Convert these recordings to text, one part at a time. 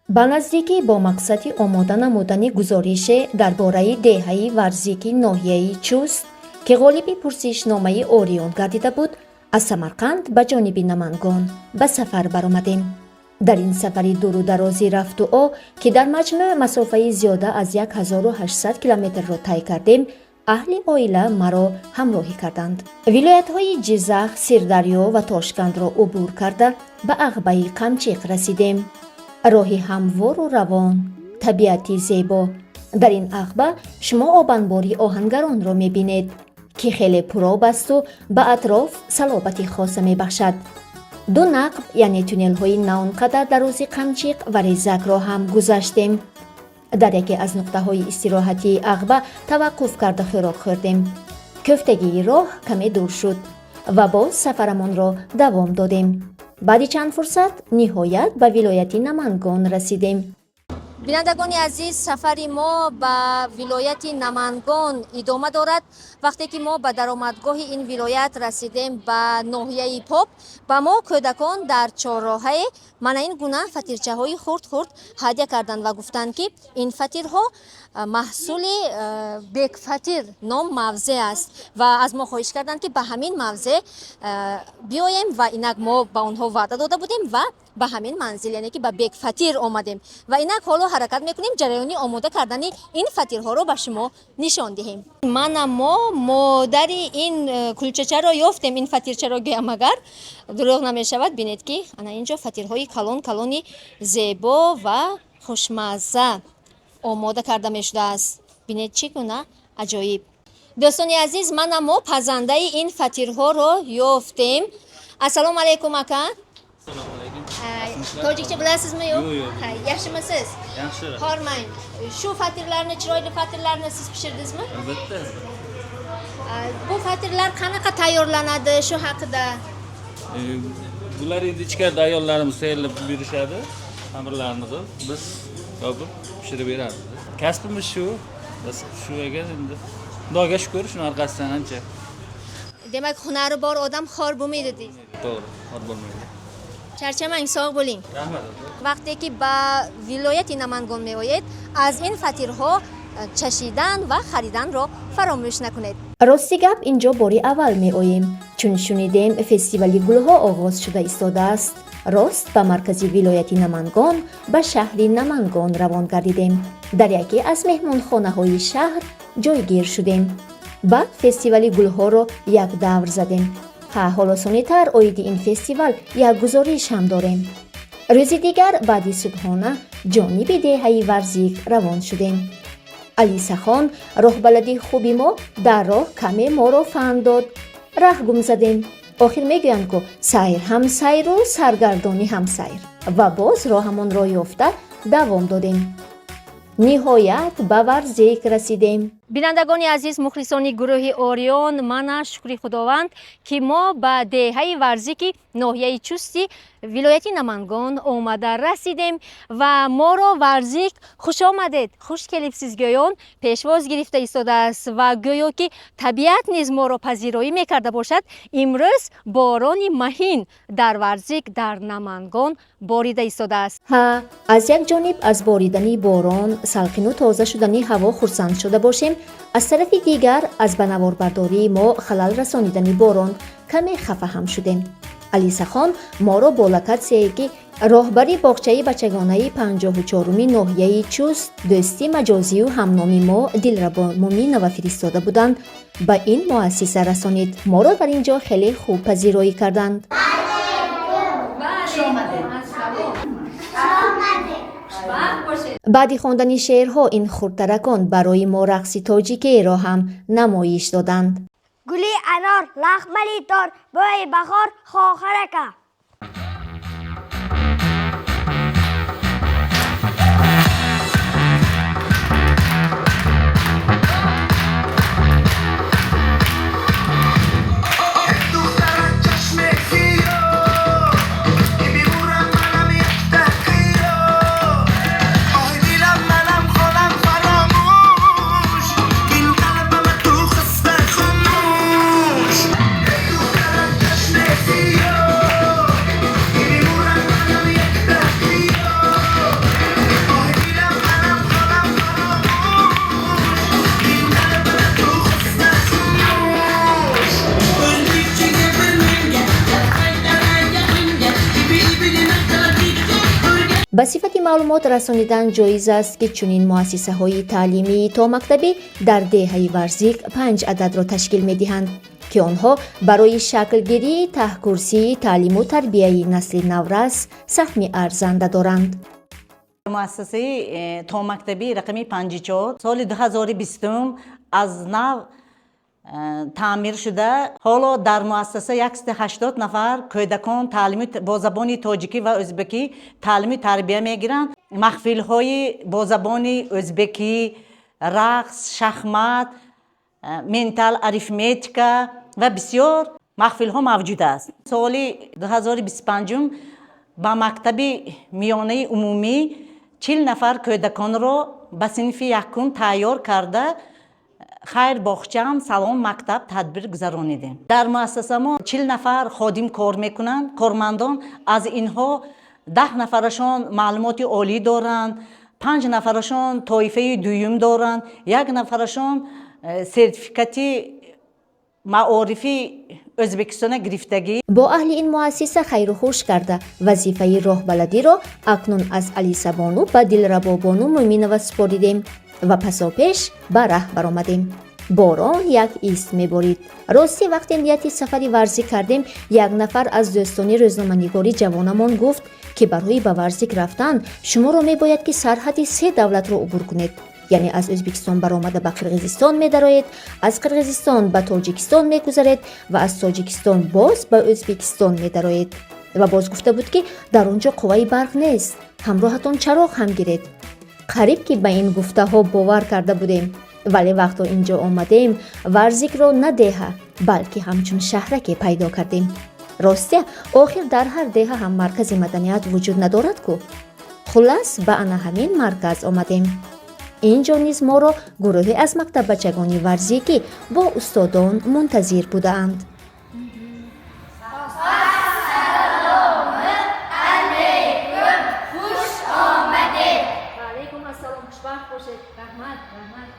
Ба наздикӣ бо мақсади омода намудани гузорише дар бораи деҳаи Варзики ноҳияи Чуст, ки ғолиби пурсишномаи Ориён гардида буд, аз Самарқанд ба ҷониби Намангон ба сафар баромадем. Дар ин сафари дуру дарози рафту о, ки дар маҷмӯъ масофаи зиёда аз 1800 километрро тай кардем, аҳли оила маро ҳамроҳӣ карданд. Вилоятҳои Ҷизах, Сирдарё ва Тошкандро убур карда, ба Ағбаи Қамчиқ расидем. Роҳи ҳамвору равон, табиати зебо. Дар ин ағба шумо обанбори Оҳангаронро мебинед, ки хеле пуроб асту ба атроф салобати хоса мебахшад. Ду нақб, яъне туннелҳои на он қадар дарози Қамчиқ ва Резакро ҳам гузаштем. Дар яке аз нуқтаҳои истироҳатии ағба таваққуф карда, хӯрок хӯрдем. Кӯфтагии роҳ каме дур шуд ва боз сафарамонро давом додем. Баъди чанд фурсат ниҳоят ба вилояти Намангон расидем. Бинандагони азиз, сафари мо ба вилояти Намангон идома дорад. Вақте ки мо ба даромадгоҳи ин вилоят расидем, ба ноҳияи Поп, ба мо кӯдакон дар чорроҳае мана ин гуна фатирчаҳои хурд-хурд ҳадя карданд ва гуфтанд, ки ин фатирҳо маҳсули Бекфатир ном мавзеъ аст ва аз мо хоҳиш карданд, ки ба ҳамин мавзеъ биёем. Ва инак мо ба онҳо ваъда дода будем ва ба ҳамин манзил, яъне ки ба Бекфатир омадем. Ва инак ҳоло ҳаракат мекунем, ҷараёни омода кардани ин фатирҳоро ба шумо нишон диҳем. Мана мо модари ин кулчачаро ёфтем, ин фатирчаро гӯям агар дурӯғ намешавад. Бинед, ки ана ин ҷо фатирҳои калон калони зебо ва хушмазза омода карда мешудааст. Бинед, чӣ гуна аҷоиб! Дӯстони азиз, мана мо пазандаи ин фатирҳоро ёфтем. Ассалому алайкум, ака. Tojikcha bilasizmi, yo'q? Yo'q, yo'q. Ha, yaxshimisiz? Yaxshi. Hormang. Shu fatirlarni, chiroyli fatirlarni siz pishirdingizmi? Albatta. Bu fatirlar qanaqa tayyorlanadi, shu haqida? Bular endi ichkarida ayollarimiz tayyorlab berishadi. Xamirlarni qilib, biz yopib pishirib beramiz. Kasbimiz shu. Biz shu ekan endi. Xudoga shukur, shuni orqasidan ancha. Demak, hunari bor odam xor bo'lmaydi deysiz. To'g'ri, xor bo'lmaydi. Charchamang, sog' bo'ling. Rahmat. Вақте ки ба вилояти Намангон меоед, аз ин фатирҳо чашидан ва хариданро фаромӯш накунед. Рости гап, ин ҷо бори аввал меоем. Чун шунидем, фестивали гулҳо оғоз шуда истодааст, рост ба маркази вилояти Намангон, ба шаҳри Намангон равон гардидем. Дар яке аз меҳмонхонаҳои шаҳр ҷойгир шудем. Баъд фестивали гулҳоро як давр задем. Ҳа, ҳоло сонитар оиди ин фестивал як гузориш ҳам дорем. Рӯзи дигар баъди субҳона ҷониби деҳаи Варзик равон шудем. Алисахон, роҳбалади хуби мо, дар роҳ каме моро фанд дод, раҳ гум задем. Охир мегӯянд, ку сайр ҳам сайру саргардонӣ ҳам сайр. Ва боз роҳамонро ёфта давом додем. Ниҳоят ба Варзик расидем. Бинандагони азиз, мухлисони гурӯҳи Ориён, мана шукри Худованд, ки мо ба деҳаи Варзики ноҳияи Чусти вилояти Намангон омада расидем ва моро «Варзик хуш омадед, хуш келибсиз» гӯён пешвоз гирифта истодааст. Ва гӯё ки табиат низ моро пазироӣ мекарда бошад, имрӯз борони маҳин дар Варзик, дар Намангон борида истодааст. Ҳа, аз як ҷониб аз боридани борон, салқину тоза шудани ҳаво хурсанд шуда бошем, аз тарафи дигар аз ба наворбардории мо халал расонидани борон каме хафа ҳам шудем. Алисахон моро бо локатсияе, ки роҳбари боғчаи бачагонаи 54-уми ноҳияи Чуст, дӯсти маҷозию ҳамноми мо Дилрабо Муминова фиристода буданд, ба ин муассиса расонид. Моро дар ин ҷо хеле хуб пазироӣ карданд. Хуш омадед. Баъди хондани шеърҳо ин хурдтаракон барои мо рақси тоҷикиеро ҳам намоиш доданд. Гули анор, лахмали тор, бӯи баҳор, хоҳарака. Духтарак чашми сиёҳ, ки бимурам манам якта қиё. Ой, дилам манам холам фаромӯш, ин қалбама ту хаста хомӯш. Духтарак чашми сиёҳ. Ба сифати маълумот расонидан ҷоиз аст, ки чунин муассисаҳои таълимии томактабӣ дар деҳаи Варзик панҷ ададро ташкил медиҳанд, ки онҳо барои шаклгирии таҳкурсии таълиму тарбияи насли наврас саҳми арзанда доранд. Муассисаи томактабӣ рақами 54 соли 2020 аз нав таъмир шуда, ҳоло дар муассиса 180 нафар кӯдакон таълими бо забони тоҷикӣ ва ӯзбекӣ таълими тарбия мегиранд. Маҳфилҳои бо забони ӯзбекӣ, рақс, шахмат, ментал арифметика ва бисёр маҳфилҳо мавҷуд аст. Соли 2025 ба мактаби миёнаи умумӣ 40 нафар кӯдаконро ба синфи якум тайёр карда, «Хайр боғчам, салом мактаб» тадбир гузаронидем. Дар муассиса мо 40 нафар ходим кор мекунанд, кормандон. Аз инҳо 10 нафарашон маълумоти олӣ доранд, панҷ нафарашон тоифаи дуюм доранд, як нафарашон сертификати маорифи Ӯзбекистона гирифтагӣ. Бо аҳли ин муассиса хайру хуш карда, вазифаи роҳбаладиро акнун аз Алисабону ба Дилрабобону Муъминова супоридем ва пасопеш ба раҳ баромадем. Борон як ист меборид. Ростӣ, вақте нияти сафари Варзик кардем, як нафар аз дӯстони рӯзноманигори ҷавонамон гуфт, ки барои ба Варзик рафтан шуморо мебояд, ки сарҳади се давлатро убур кунед, яъне аз Ӯзбекистон баромада ба Қирғизистон медароед, аз Қирғизистон ба Тоҷикистон мегузаред ва аз Тоҷикистон боз ба Ӯзбекистон медароед. Ва боз гуфта буд, ки дар он ҷо қувваи барқ нест, ҳамроҳатон чароғ ҳам гиред. Қариб ки ба ин гуфтаҳо бовар карда будем, вале вақто ин ҷо омадем, Варзикро на деҳа, балки ҳамчун шаҳраке пайдо кардем. Ростия, охир дар ҳар деҳа ҳам маркази маданият вуҷуд надорад ку. Хуллас, ба ана ҳамин марказ омадем. Ин ҷо низ моро гурӯҳе аз мактаббачагони Варзикӣ бо устодон мунтазир будаанд. Алайкум ассалом, хушбахт бошед, раҳмат, раҳмат.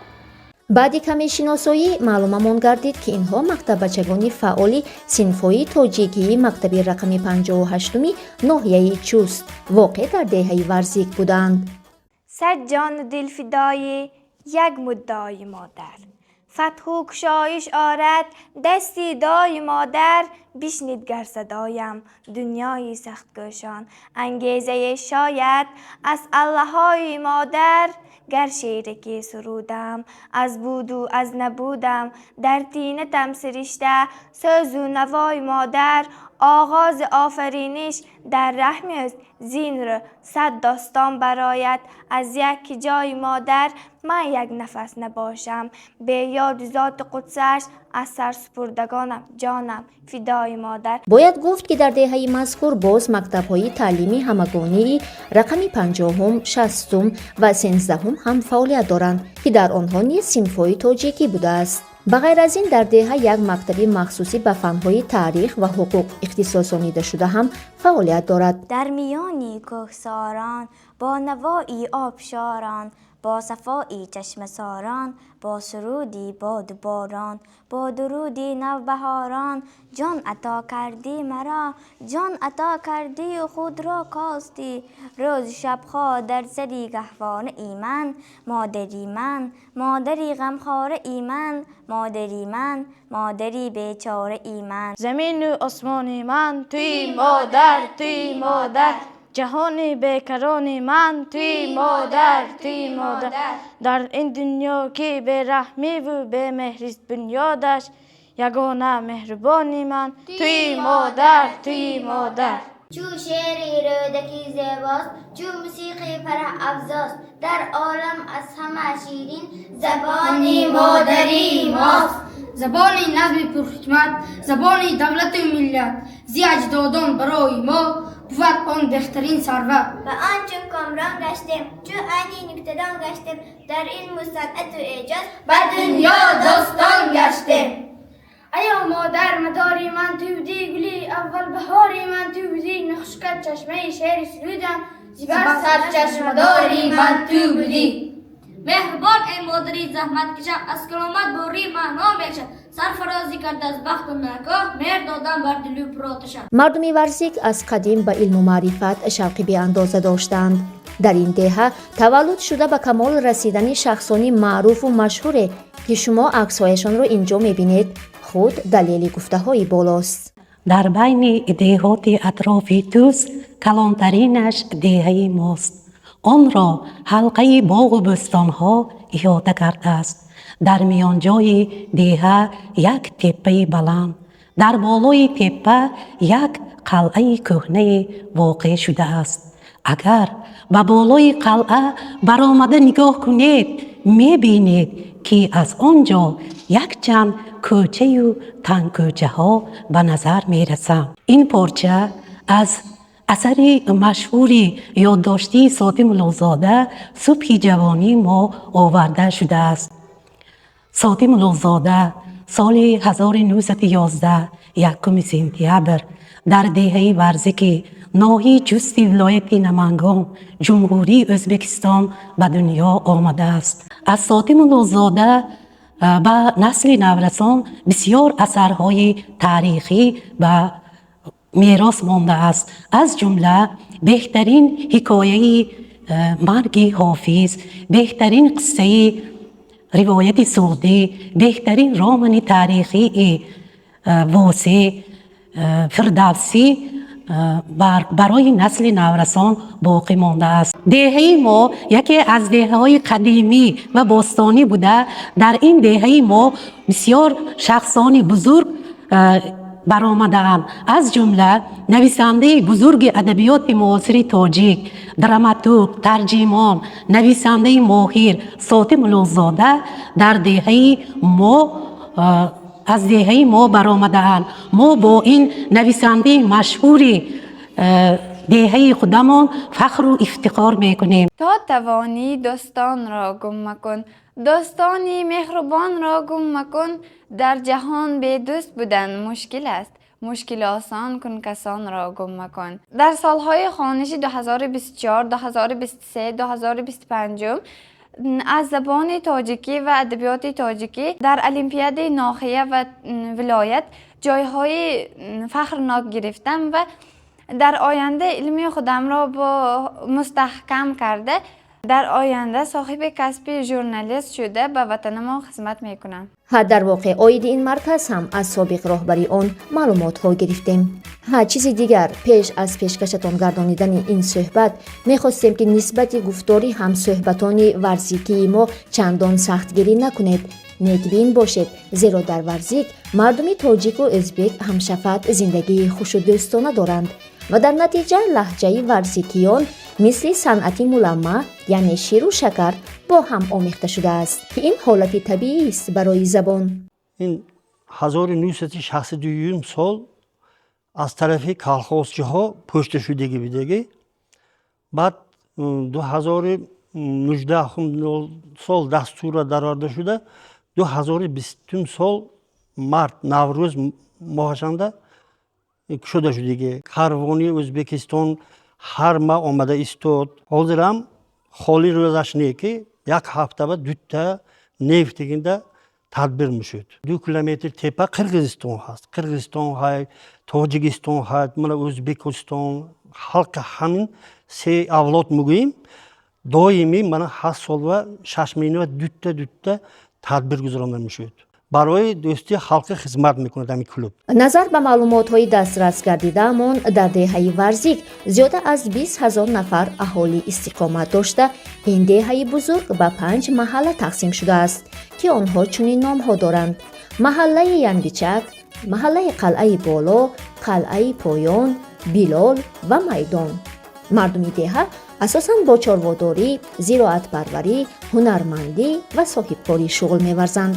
Баъди каме шиносоӣ маълумамон гардид, ки инҳо мактаббачагони фаъоли синфҳои тоҷикии мактаби рақами 58-уми ноҳияи Чуст, воқеъ дар деҳаи Варзик будаанд. Сад ҷону дил фидои як муддаои модар, фатҳу кушоиш орад дасти дои модар. Бишнид гар садоям дунёи сахтгӯшон, ангезае шояд аз аллаҳои модар. Гар шеъре сурудам аз буду аз набудам, дар тинатам сиришта сӯзу навои модар. Оғози офариниш дар раҳми ӯст, зин рӯ сад достон барояд аз яки ҷои модар. Ман як нафас набошам бе ёди зоти қудсаш, аз сарсупурдагонам ҷонам фидои модар. Бояд гуфт, ки дар деҳаи мазкур боз мактабҳои таълими ҳамагонии рақами 50-ум, 60-ум ва 13-ум ҳам фаъолият доранд, ки дар онҳо низ синфҳои тоҷикӣ будааст. Ба ғайр аз ин, дар деҳа як мактаби махсусӣ ба фанҳои таърих ва ҳуқуқ ихтисосонидашуда ҳам фаъолият дорад. Дар миёни кӯҳсорон, бо навои обшорон, бо сафои чашмасорон, бо суруди боду борон, бо дуруди навбаҳорон, ҷон ато кардӣ маро, ҷон ато кардию худро костӣ. Рӯзу шабҳо дар сари гаҳвораи ман, модари ман, модари ғамхораи ман, модари ман, модари бечораи ман. Замину осмони ман туи модар, туи модар, ҷаҳони бекарони ман туи модар, туи модар. Дар ин дунё, ки бераҳмиву бемеҳрист бунёдаш, ягона меҳрубони ман туи модар, туи модар. Чу шеъри Рӯдакӣ зебост, чу мусиқӣ фараҳафзост, дар олам аз ҳама ширин забони модарии мост. Забони назми пурҳикмат, забони давлату миллат, зи аҷдодон барои мо бувад он беҳтарин сарват. Ба он чун комрон гаштем, чу айни нуктадон гаштем, дар илму санъату эҷод ба дунё достон гаштем. Аё модар, мадори ман ту будӣ, гули аввал баҳори ман ту будӣ, нахушкат чашмаи шеъри сурудам, зибар сарчашмадори ман ту будӣ. Меҳрубон эй модари заҳматкашам, аз каромат бори маъно мекашам, сарфарозӣ карда аз бахту нагоҳ, меҳр додам бар дилу пуроташам. Мардуми Варзик аз қадим ба илму маърифат шавқи беандоза доштанд. Дар ин деҳа таваллуд шуда, ба камол расидани шахсони маъруфу машҳуре, ки шумо аксҳояшонро ин ҷо мебинед, худ далели гуфтаҳои болост. Дар байни деҳоти атрофи Тӯс калонтаринаш деҳаи мост. Онро ҳалқаи боғу бӯстонҳо иҳота кардааст. Дар миёнҷои деҳа як теппаи баланд, дар болои теппа як қалъаи кӯҳнае воқеъ шудааст. Агар ба болои қалъа баромада нигоҳ кунед, мебинед, ки аз он ҷо якчанд кӯчаю тангкӯчаҳо ба назар мерасанд. Ин порча аз асари машҳури ёддоштии Сотим Улуғзода «Субҳи ҷавонии мо» оварда шудааст. Сотим Улуғзода соли 1911, 1 сентябр дар деҳаи Варзики ноҳияи Чусти вилояти Намангон, Ҷумҳурии Ӯзбекистон ба дунё омадааст. Аз Сотим Улуғзода ба насли наврасон бисёр асарҳои таърихӣ ба мерос мондааст, аз ҷумла беҳтарин ҳикояи «Марги Ҳофиз», беҳтарин қиссаи «Ривояти суғдӣ», беҳтарин романи таърихии Восеъ, Фирдавсӣ барои насли наврасон боқӣ мондааст. Деҳаи мо яке аз деҳаҳои қадимӣ ва бостонӣ буда, дар ин деҳаи мо бисёр шахсони бузург баромадаанд, аз ҷумла нависандаи бузурги адабиёти муосири тоҷик, драматург, тарҷимон, нависандаи моҳир Сотим Улуғзода дар деҳаи мо, аз деҳаи мо баромадаанд. Мо бо ин нависандаи машҳури деҳаи худамон фахру ифтихор мекунем. То тавонӣ, дӯстонро гум макун, дӯстони меҳрубонро гум макун. Дар ҷаҳон бедӯст будан мушкил аст, мушкил осон кун, касонро гум макун. Дар солҳои хониши 2024, 2023, 2025 аз забони тоҷикӣ ва адабиёти тоҷикӣ дар олимпиадаи ноҳия ва вилоят ҷойҳои фахрнок гирифтам ва дар оянда илми худамро бо мустаҳкам карда, дар оянда соҳиби касби журналист шуда, ба ватанамон хизмат мекунам. Ҳа, дар воқеъ, оиди ин марказ ҳам аз собиқ роҳбари он маълумотҳо гирифтем. Ҳа, чизи дигар, пеш аз пешкашатон гардонидани ин суҳбат мехостем, ки нисбати гуфтори ҳамсӯҳбатони варзикии мо чандон сахтгирӣ накунед, некбин бошед, зеро дар Варзик мардуми тоҷику ӯзбек ҳамшафат зиндагии хушу дӯстона доранд ва дар натиҷа лаҳҷаи варзикиён мисли санъати муламмаъ, яъне ширу шакар бо ҳам омехта шудааст, ки ин ҳолати табиист барои забон. Ин 1962 сол аз тарафи колхозчиҳо пӯшта шудагӣ будагӣ. Баъд 2019 сол дастура дароварда шуда, 2020 сол март, Наврӯз моҳашанда кушода шудагӣ. Карвони Ӯзбекистон ҳар ма омада истод. Ҳозирам холи рӯзаш не, ки як ҳафтаба дута нефт деганда тадбир мешуд. 2 километр тепа Қирғизистон ҳаст, Қирғизистон ҳай, Тоҷикистон ҳай, мана Ӯзбекистон. Халқи ҳамин се авлод мегӯем, доимӣ мана ҳар солва 6 моҳ дутта дутта тадбир гузаронда мешуд. Барои дӯстии халқи хизмат мекунад ҳамин клуб. Назар ба маълумотҳои дастрас гардидаамон, дар деҳаи Варзик зиёда аз 20 000 нафар аҳолӣ истиқомат дошта, ин деҳаи бузург ба панҷ маҳалла тақсим шудааст, ки онҳо чунин номҳо доранд: маҳаллаи Янгичак, маҳаллаи Қалъаи Боло, Қалъаи Поён, Билол ва Майдон. Мардуми деҳа асосан бо чорводорӣ, зироатпарварӣ, ҳунармандӣ ва соҳибкорӣ шуғл меварзанд.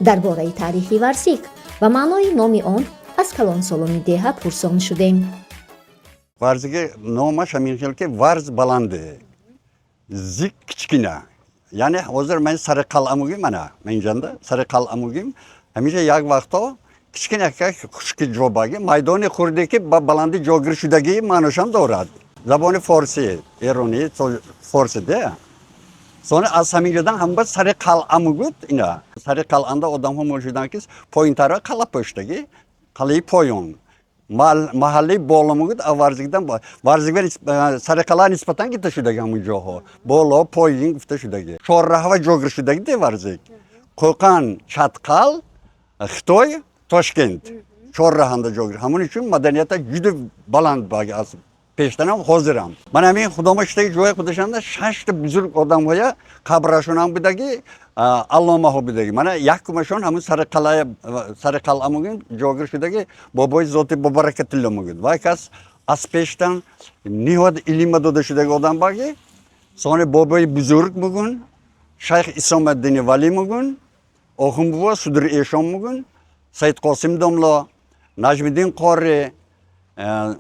Дар бораи таърихи Варзик ва маънои номи он аз калонсолони деҳа пурсон шудем. Варзиги номаш ҳамин хел, ки варз баланде, зик кичкина. Яъне ҳозир ман сари қалъа мугим, мана ман инҷанда сари қалъа мугим. Ҳамиша як вақто кичкина хушки ҷобаги майдони хурде, ки ба баландӣ ҷойгир шудагӣ, маъношам дорад. Забони форсӣ, эронӣ, форсӣ де. Сони аз ҳамин ҷодан ҳама сари қалъа мугуд. Ина сари қалъанда одамҳо мол шуданд, ки поинтара қалъа пӯштагӣ, қалъаи поён. Маҳаллаи боло мегӯяд, Варзигдан Варзиг Сариқалъа нисбатан гирифта шудаги, ҳамун ҷоҳо боло поин гуфта шудаги. Чорраҳва ҷойгир шудаги де Варзик: Қӯқан, Чатқал, Хитой, Тошкент, чорраҳанда ҷойгир. Ҳамун uchun маданията juda баланд аз пештарам, ҳозирам. Мана ҳамин худома шудаги ҷои худашанда шашта бузург одамҳоя қабрашонам будаги, алломаҳо будаги. Мана якумашон ҳамун сари қалъа мегӯем ҷойгир шудаги бобои зоти Бобаракатулло мегӯяд. Вай кас аз пештан ниҳоят илма дода шудаги одам баги. Сони бобои бузург мегӯн, шайх Исомаддини Валӣ мегӯн, Охунбуво, Судур Эшон мегӯн, Саид Қосим домло, Наҷмиддин Қорӣ,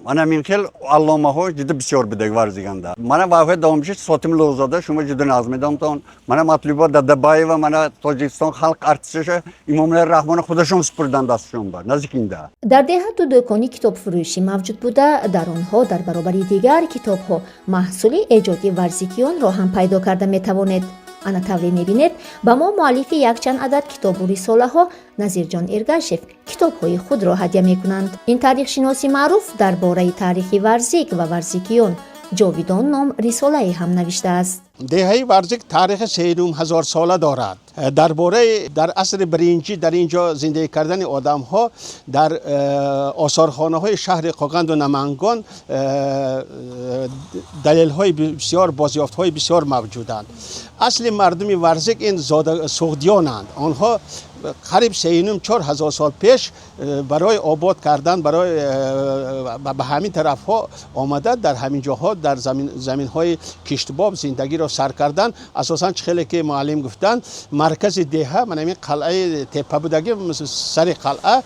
мана ҳамин хел алломаҳо juda бисёр будаги Варзиганда. Мана ваҳои давомчи Сотим Луғзода, шумо juda нағз медонтон. Мана Матлуба Дадабаева, мана Тоҷикистон халқ артисташа Имомалӣ Раҳмона худашон супурдан дастшон бар наздикинда. Дар деҳа ду дӯкони китобфурӯшӣ мавҷуд буда, дар онҳо дар баробари дигар китобҳо маҳсули эҷоди варзикиёнро ҳам пайдо карда метавонед. Ана тавре мебинед, ба мо муаллифи якчанд адад китобу рисолаҳо Назирҷон Эргашев китобҳои худро ҳадя мекунанд. Ин таърихшиноси маъруф дар бораи таърихи Варзик ва варзикиён «Ҷовидон» ном рисолае ҳам навиштааст. Деҳаи Варзик таърихи 3500 сола дорад. Дар бораи дар асри биринҷӣ дар ин ҷо зиндагӣ кардани одамҳо дар осорхонаҳои шаҳри Қоқанду Намангон далелҳои бисёр, бозёфтҳои бисёр мавҷуданд. Асли мардуми Варзик ин суғдиёнанд. Онҳо қариб 3,5-4 ҳазор сол пеш барои обод кардан, барои ба ҳамин тарафҳо омада, дар ҳамин ҷоҳо дар заминҳои киштубоб зиндагиро сар карданд. Асосан, чӣ хеле ки муаллим гуфтанд, маркази деҳа мана ҳамин қалъаи теппа будагӣ, сари қалъа.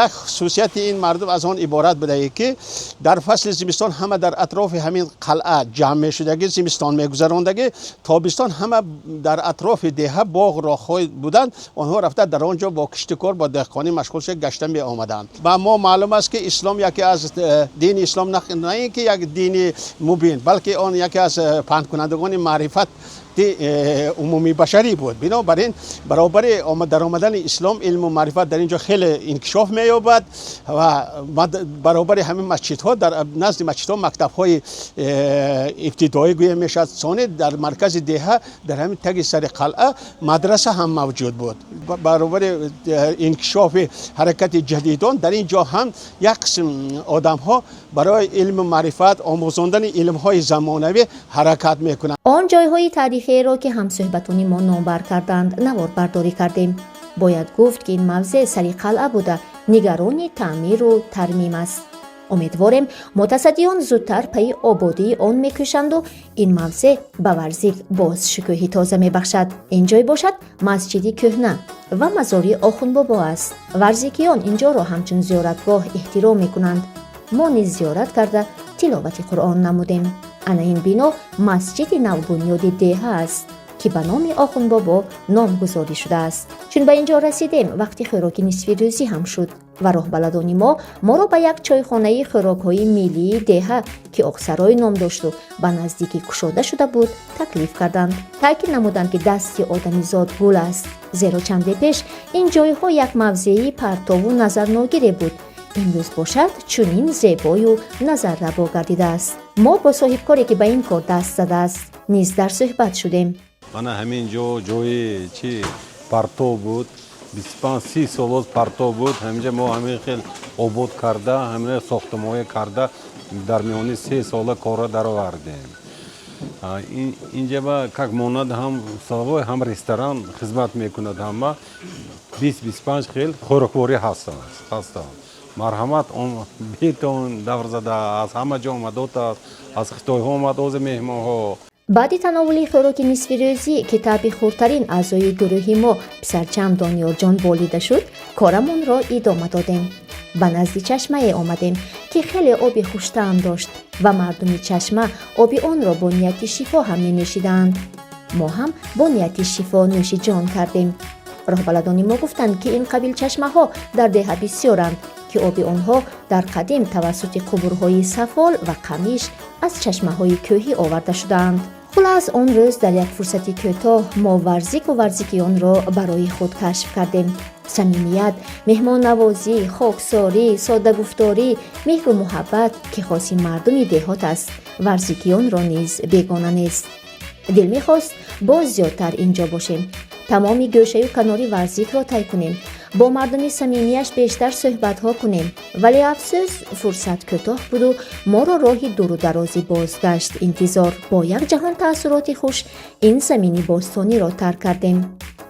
Як хусусияти ин мардум аз он иборат будагӣ, ки дар фасли зимистон ҳама дар атрофи ҳамин қалъа ҷамъ мешудагӣ, зимистон мегузарондагӣ. Тобистон ҳама дар атрофи деҳа боғ, роҳҳо буданд, онҳо рафта дар он ҷо бо киштукор, бо деҳқонӣ машғул шуда гашта меомаданд. Ба мо маълум аст, ки ислом яке аз дини ислом на ин ки як дини мубин, балки он яке аз паҳнкунандагони маърифат умумии башарӣ буд. Бинобар ин, баробари дар омадани ислом илму маърифат дар ин ҷо хеле инкишоф меёбад ва баробари ҳамин масҷидҳо, дар назди масҷидҳо мактабҳои ибтидоӣ гӯя мешавад. Сони дар маркази деҳа, дар ҳамин таги сари қалъа мадраса ҳам мавҷуд буд. Баробари инкишофи ҳаракати ҷадидон дар ин ҷо ҳам як қисм одамҳо барои илму маърифат, омӯзондани илмҳои замонавӣ ҳаракат мекунанд. Он ҷойҳои таърихиеро, ки ҳамсӯҳбатони мо номбар карданд, наворбардорӣ кардем. Бояд гуфт, ки ин мавзеъ сари қалъа буда, нигарони таъмиру тармим аст. Умедворем, мутасаддиён зудтар пайи ободии он мекӯшанду ин мавзеъ ба Варзик боз шукӯҳи тоза мебахшад. Ин ҷой бошад масҷиди кӯҳна ва мазори Охунбобо аст. Варзикиён ин ҷоро ҳамчун зиёратгоҳ эҳтиром мекунанд. Мо низ зиёрат карда, тиловати Қуръон намудем. Ана ин бино масҷиди навбунёди деҳа аст, ки ба номи Охунбобо номгузорӣ шудааст. Чун ба ин ҷо расидем, вақти хӯроки нисфирӯзӣ ҳам шуд ва роҳбаладони мо моро ба як чойхонаи хӯрокҳои миллии деҳа, ки Оқсарой ном дошту ба наздикӣ кушода шуда буд, таклиф карданд. Таъкид намуданд, ки дасти одамизод гул аст, зеро чанде пеш ин ҷойҳо як мавзеи партову назарногире буд, имрӯз бошад чунин зебою назаррабо гардидааст. Мо бо соҳибкоре, ки ба ин кор даст задааст, низ дар суҳбат шудем. Мана ҳамин ҷо ҷои чи партов буд, 25-30 сол боз партов буд. Ҳаминҷа мо ҳамин хел обод карда, ҳамин сохтмоҳое карда, дар миёни 3 сола корро даровардем. Инҷа ба как монад ҳам столовой, ҳам ресторан хизмат мекунад. Ҳама 20-25 хел хӯрокворӣ ҳастанд. Марҳамат, бетон давр зада, аз ҳама ҷо омадот аст, аз Хитойҳо омад ози меҳмонҳо. Баъди тановули хӯроки нисфирӯзӣ, ки таъби хурдтарин аъзои гурӯҳи мо писарчам Дониёрҷон болида шуд, корамонро идома додем. Ба назди чашмае омадем, ки хеле оби хуштаъм дошт ва мардуми чашма оби онро бо нияти шифо ҳам менӯшидаанд. Мо ҳам бо нияти шифо нӯшиҷон кардем. Роҳбаладони мо гуфтанд, ки ин қабил чашмаҳо дар деҳа бисёранд, ки оби онҳо дар қадим тавассути қубурҳои сафол ва қамиш аз чашмаҳои кӯҳӣ оварда шудаанд. Хулас, он рӯз дар як фурсати кӯтоҳ мо Варзику варзикиёнро барои худ кашф кардем. Самимият, меҳмоннавозӣ, хоксорӣ, соддагуфторӣ, меҳру муҳаббат, ки хоси мардуми деҳот аст, варзикиёнро низ бегона нест. Дил мехост боз зиёдтар ин ҷо бошем, тамоми гӯшаю канори Варзикро тай кунем, бо мардуми самимияш бештар суҳбатҳо кунем, вале афсӯс, фурсат кӯтоҳ буду моро роҳи дуру дарози бозгашт интизор. Бо як ҷаҳон таассуроти хуш ин замини бостониро тарк кардем.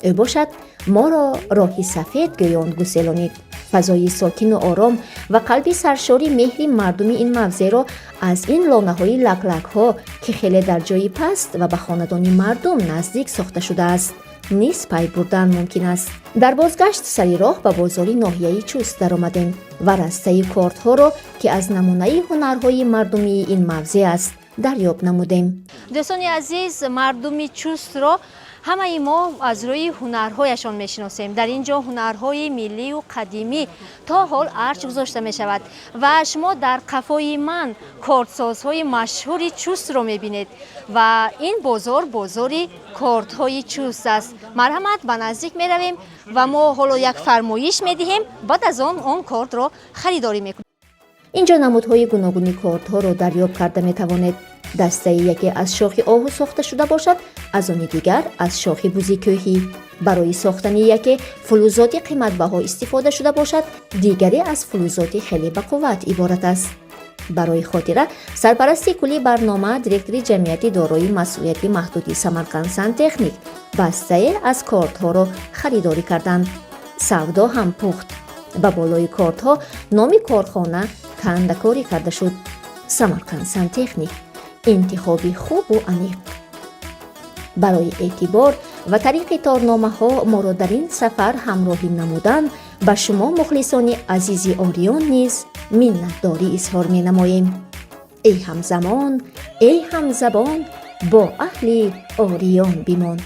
Ӯ бошад моро роҳи сафед гӯён гуселонид. Фазои сокину ором ва қалби саршори меҳри мардуми ин мавзеъро аз ин лонаҳои лаклакҳо, ки хеле дар ҷои паст ва ба хонадони мардум наздик сохта шудааст, низ пай бурдан мумкин аст. Дар бозгашт сари роҳ ба бозори ноҳияи Чуст даромадем ва растаи кордҳоро, ки аз намунаи ҳунарҳои мардумии ин мавзеъ аст, дарёб намудем. Дӯстони азиз, мардуми Чустро ҳамаи мо аз рӯи ҳунарҳояшон мешиносем. Дар ин ҷо ҳунарҳои миллию қадимӣ то ҳол арҷ гузошта мешавад ва шумо дар қафои ман кордсозҳои машҳури Чустро мебинед ва ин бозор бозори кордҳои Чуст аст. Марҳамат, ба наздик меравем ва мо ҳоло як фармоиш медиҳем, баъд аз он он кордро харидорӣ мекунем. Ин ҷо намудҳои гуногуни кордҳоро дарёб карда метавонед. Дастаи яке аз шохи оҳу сохта шуда бошад, аз они дигар аз шохи бузи кӯҳӣ. Барои сохтани яке фулузоти қиматбаҳо истифода шуда бошад, дигаре аз фулузоти хеле бақувват иборат аст. Барои хотира, сарпарасти кулли барнома, директори ҷамъияти дорои масъулияти маҳдуди «Самарқанд Сантехник» бастае аз кордҳоро харидорӣ карданд. Савдо ҳам пухт. Ба болои кордҳо номи корхона кандакорӣ карда шуд. «Самарқанд Сантехник» — интихоби хубу аниқ. Барои эътибор ва тариқи торномаҳо моро дар ин сафар ҳамроҳӣ намудан ба шумо, мухлисони азизи Ориён, низ миннатдорӣ изҳор менамоем. Эй ҳамзамон, эй ҳамзабон, бо аҳли Ориён бимон.